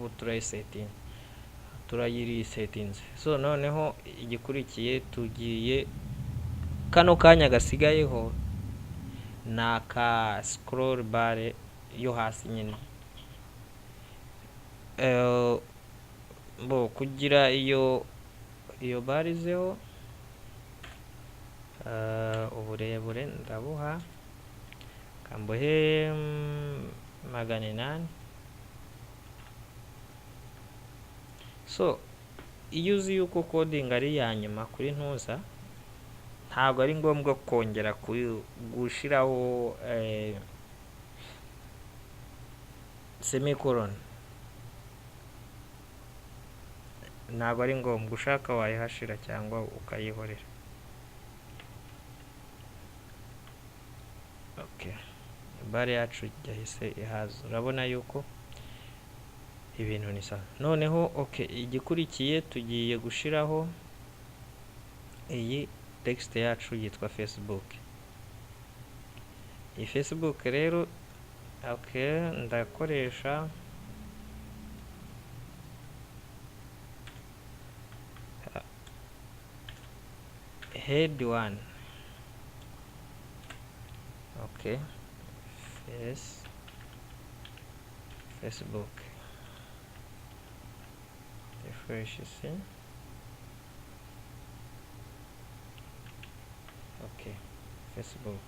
Ubu turayisetinze, turayirisetinze. So noneho igikurikiye, tugiye kano kanya gasigayeho ni aka scroll bar yo hasi nyine. Bo kugira iyo bar izeho, uburebure ndabuha kambuhe 800. So iyo uzi yuko coding ari iya nyuma kuri ntuza, ntabwo ari ngombwa kongera gushiraho semicolon, ntabwo ari ngombwa. Ushaka wayihashira cyangwa ukayihorera. Okay, bar yacu yahise ihaza, urabona yuko ibintu ni sawa. Noneho okay, igikurikiye tugiye gushiraho iyi text yacu yitwa Facebook. Iyi Facebook rero, okay, ndakoresha head 1. Okay, Facebook, refresh, see. Okay, Facebook.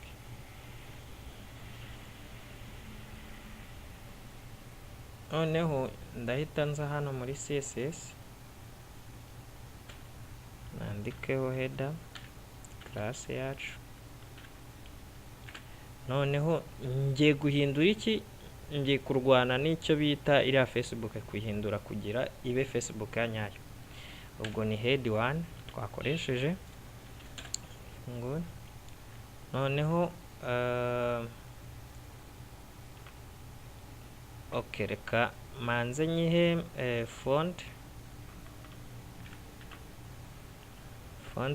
Noneho ndahita nza hano muri CSS, nandikeho header class yacu. Noneho ngiye guhindura iki? Ngiye kurwana n'icyo bita iriya Facebook, kuyihindura kugira ibe Facebook ya nyayo. Ubwo ni head 1 twakoresheje ngo noneho okay, reka manze nyihe font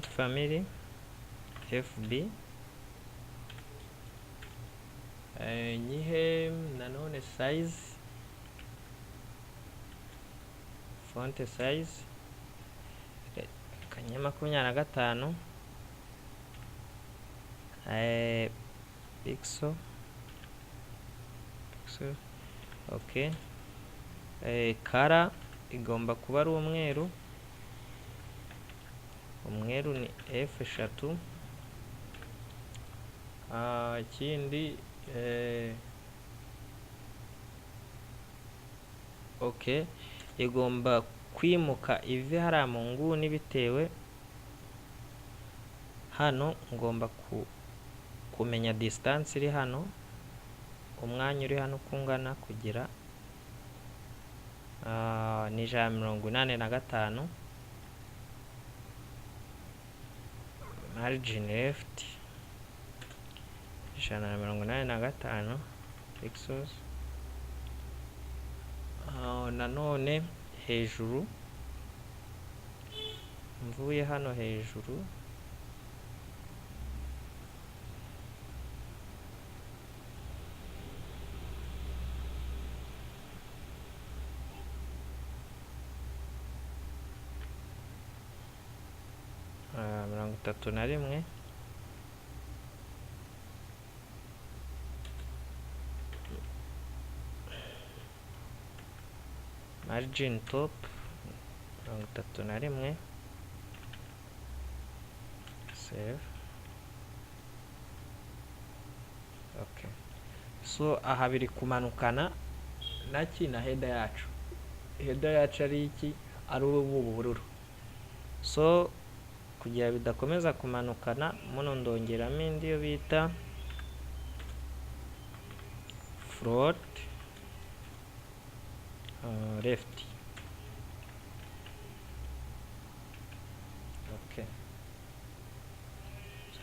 family FB, nyihe nanone size, font size kanye 25 pixel pixel. Okay, color igomba kuba ari umweru. Umweru ni F 3. Ikindi, okay, igomba kwimuka ive hariya mu nguni, bitewe hano ngomba kumenya distance iri hano, umwanya uri hano uko ungana, kugira ni 185. Margin left 185 pixels. Nanone hejuru, mvuye hano hejuru, 31. Margin top 31. Save. Okay, so aha biri kumanukana naki? Na header yacu. Header yacu ari iki? Ari ubu bururu. So kugira bidakomeza kumanukana muno, ndongeramo indi yo bita float left. Okay,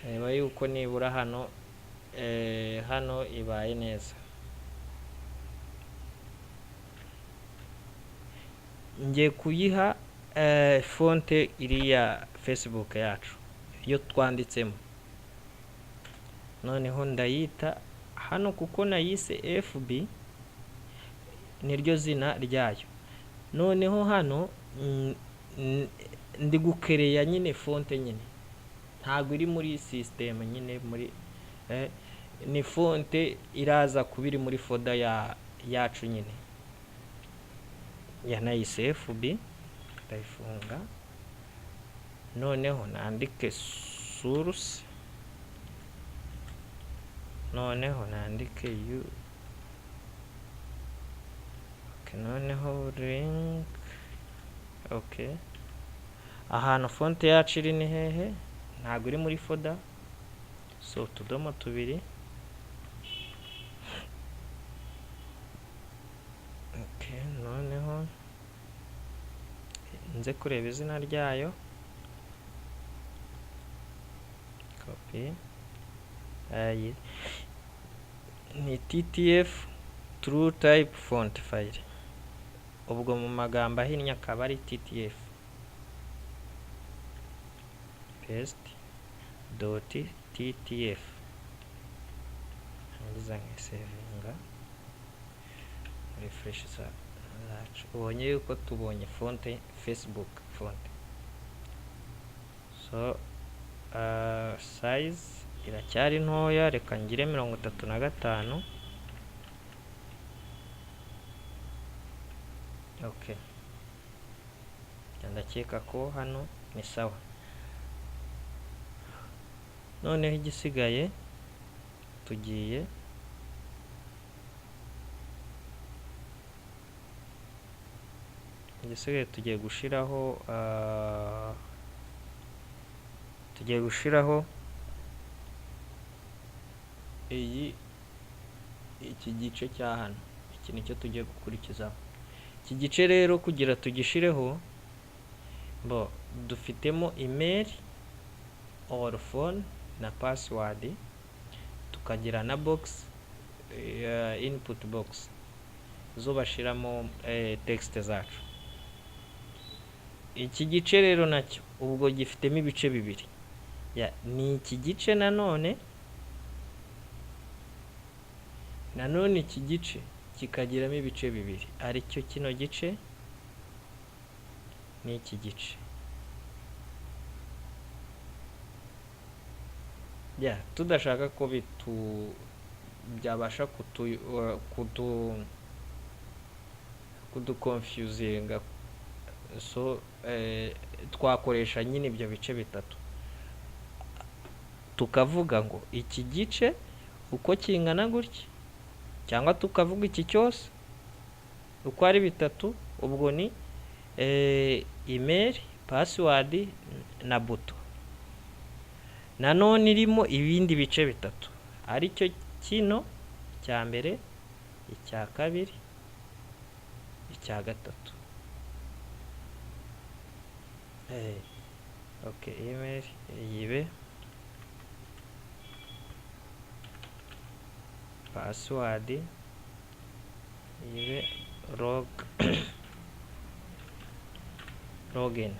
reba yuko nibura hano hano ibaye neza. Ngiye kuyiha font iriya Facebook yacu iyo twanditsemo. Noneho ndayita hano kuko nayise FB, niryo zina ryayo. Noneho hano ndi gukereya nyine font nyine ntabwo iri muri system nyine muri ni font iraza kuba iri muri folder ya yacu nyine ya nayise FB. Ndayifunga, noneho nandike source, noneho nandike u, okay, noneho link. Okay, ahantu font yacu iri ni hehe? Ntabwo iri muri folder, so utudomo tubiri. Okay, noneho nze kureba izina ryayo, copy. Ayi ni TTF, True Type Font File, ubwo mu magambo ahinnye akaba ari TTF. Paste dot TTF, ngiza nkisevinga, refresh zacu. Ubonye yuko tubonye font Facebook font. So size iracyari ntoya, reka ngire 35. Okay, ndakeka ko hano ni sawa. Noneho igisigaye tugiye gushiraho iyi iki gice cya hano. Iki nicyo tugiye gukurikizaho. Iki gice rero kugira tugishireho, bo dufitemo email or phone na password, tukagira na box, input box zo bashiramo text zacu. Iki gice rero nacyo ubwo gifitemo ibice bibiri ya, ni iki gice nanone iki gice kikagiramo ibice bibiri, aricyo kino gice n'iki gice. Ya, tudashaka ko bitu byabasha kudu confusinga, so twakoresha nyine ibyo bice bitatu, tukavuga ngo iki gice uko kingana gutya, cyangwa tukavuga iki cyose uko ari bitatu. Ubwo ni email, password na buto. Nanone irimo ibindi bice bitatu, aricyo kino cya mbere, icya kabiri, icya gatatu. Okay, email yibe password ibe login.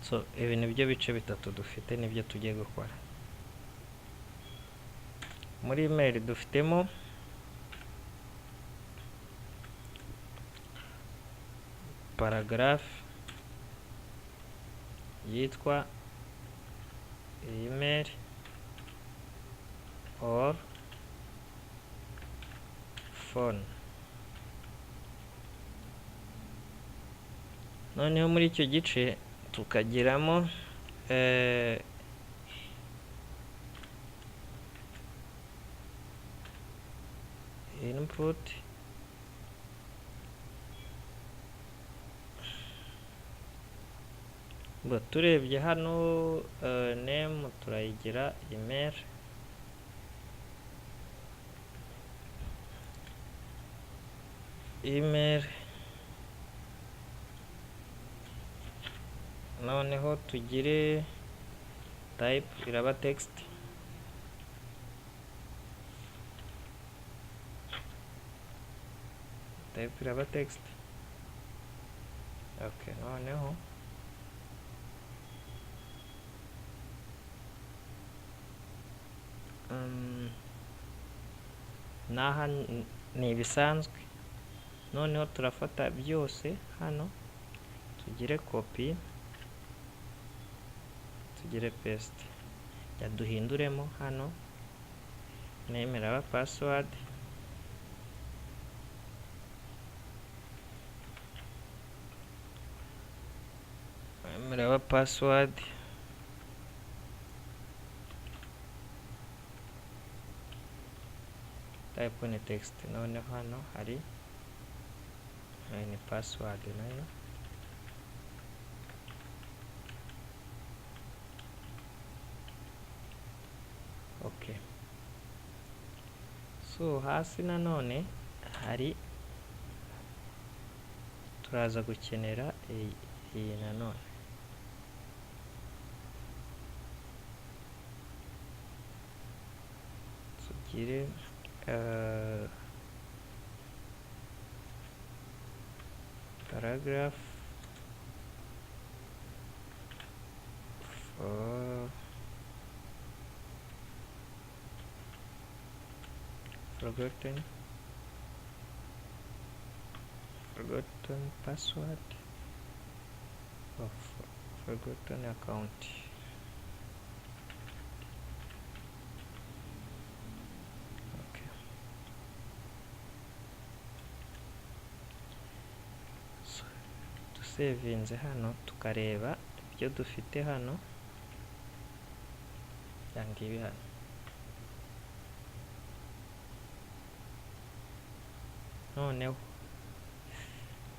So ibi ni byo bice bitatu dufite, nibyo tugiye gukora. Muri email dufitemo paragraph yitwa email or phone. Noneho muri icyo gice tukagiramo input ngo turebye hano, name turayigira email, email. Noneho tugire type iraba text. Type iraba text. Okay, noneho naha ni ibisanzwe. Noneho turafata byose hano, tugire copy, tugire paste, duhinduremo hano name iraba password, name iraba password, type ni text. Noneho hano hari ni password nayo. Okay, so hasi nanone hari turaza gukenera iyi nanone. Tugire paragraph for forgotten password or forgotten account. Okay, so dusevinze hano tukareba ibyo dufite hano, cyangwa ibi hano. Noneho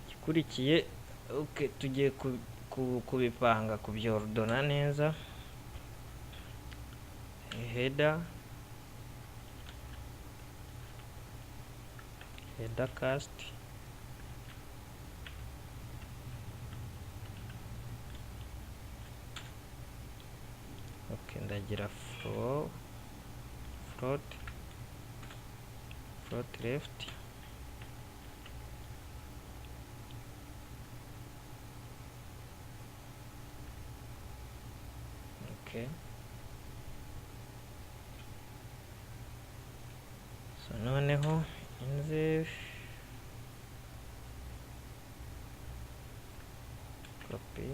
igikurikiye, okay, tugiye kubipanga, kubyorudona neza. Header, header cast, okay, ndagira float, float left, okay. So noneho inze copy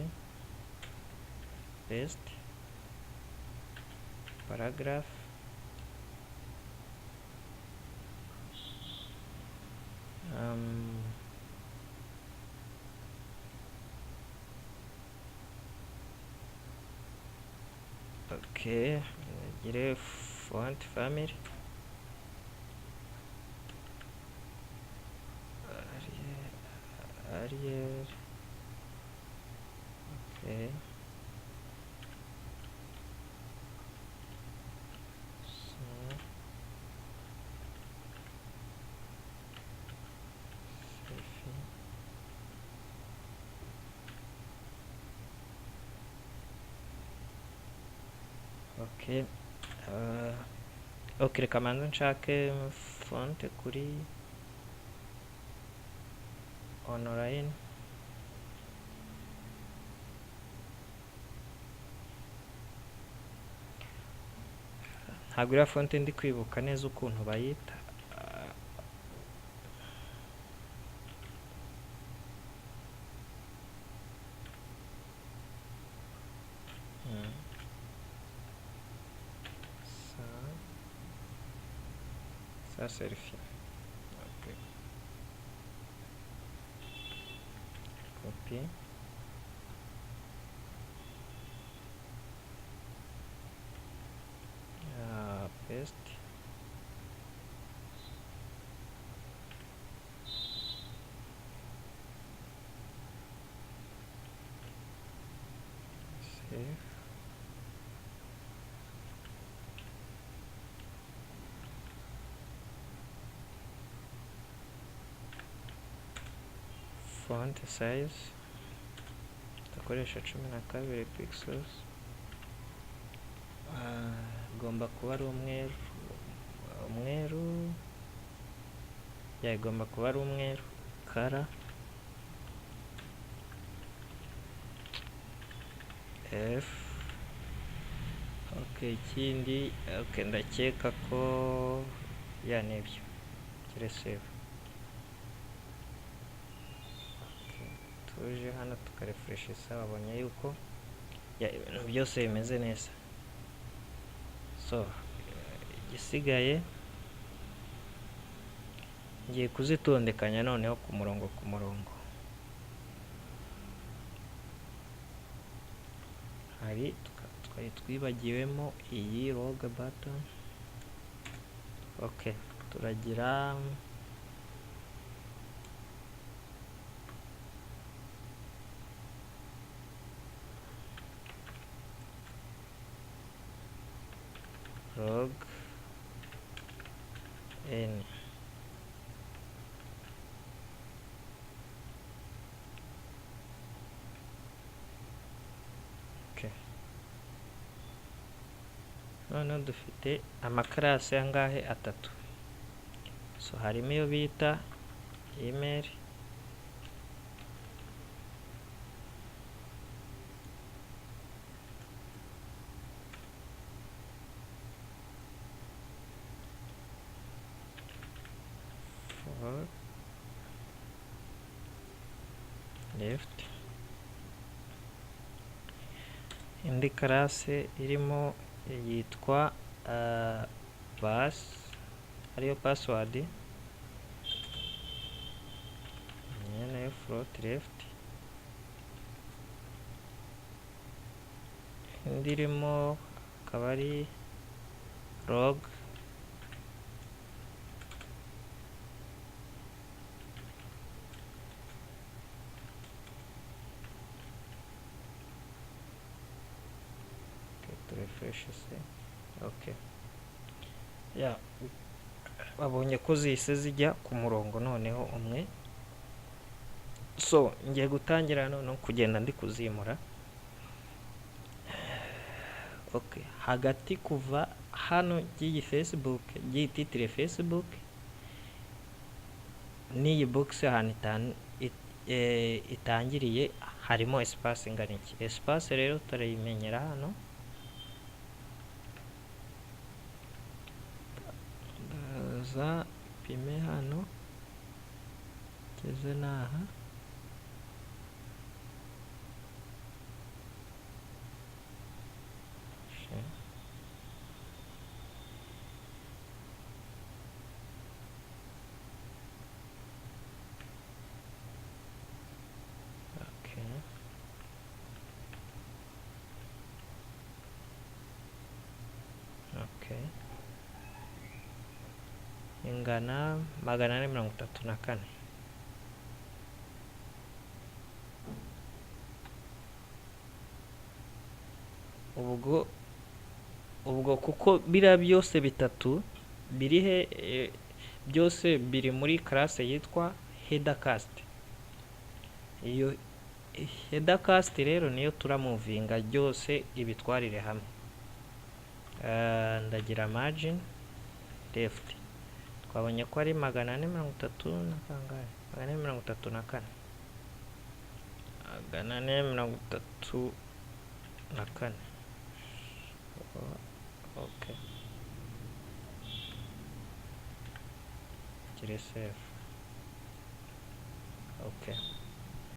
paste paragraph, okay, ngire font family Arial, okay. So selfie, okay. Okay, reka manze nshake font kuri online. Ntabwo iriya font ndi kwibuka neza ukuntu bayita. Sa selfie. Okay. Copy. Paste. Save. Font size dukoresha 12 pixels. Igomba kuba ari umweru, umweru ya igomba kuba ari umweru. Color F. Okay, ikindi, okay, ndakeka ko ya nibyo. Kire save. Hano tukarefreshisa, wabonye yuko ya ibintu byose bimeze neza. So igisigaye ngiye kuzitondekanya noneho ku murongo ku murongo. Hari twari twibagiwemo iyi log button. Okay, turagira log n. Okay, noneho dufite amaclass angahe? Atatu. So harimo iyo bita email, for left, indi class irimo yitwa pass, ariyo password nayo float left, indi irimo akaba ari log refresh se. Okay, ya babonye ko zihise zijya ku murongo noneho umwe. So ngiye gutangira noneho kugenda ndi kuzimura. Okay, hagati kuva hano ry'iyi Facebook, ry'iyi title Facebook n'iyi box ahantu itangiriye harimo espace ingana iki? Espace rero turayimenyera hano. Ndaza pime hano ngeze n'aha, okay. Okay, ingana 434. Ubwo kuko biriya byose bitatu biri he, byose biri muri class yitwa header cast. Iyo header cast rero niyo turamuvinga byose ibitwarire hamwe. Ndagira margin left, twabonye ko ari 430 na kangahe? 434, 434. Okay, kiri safe. Okay,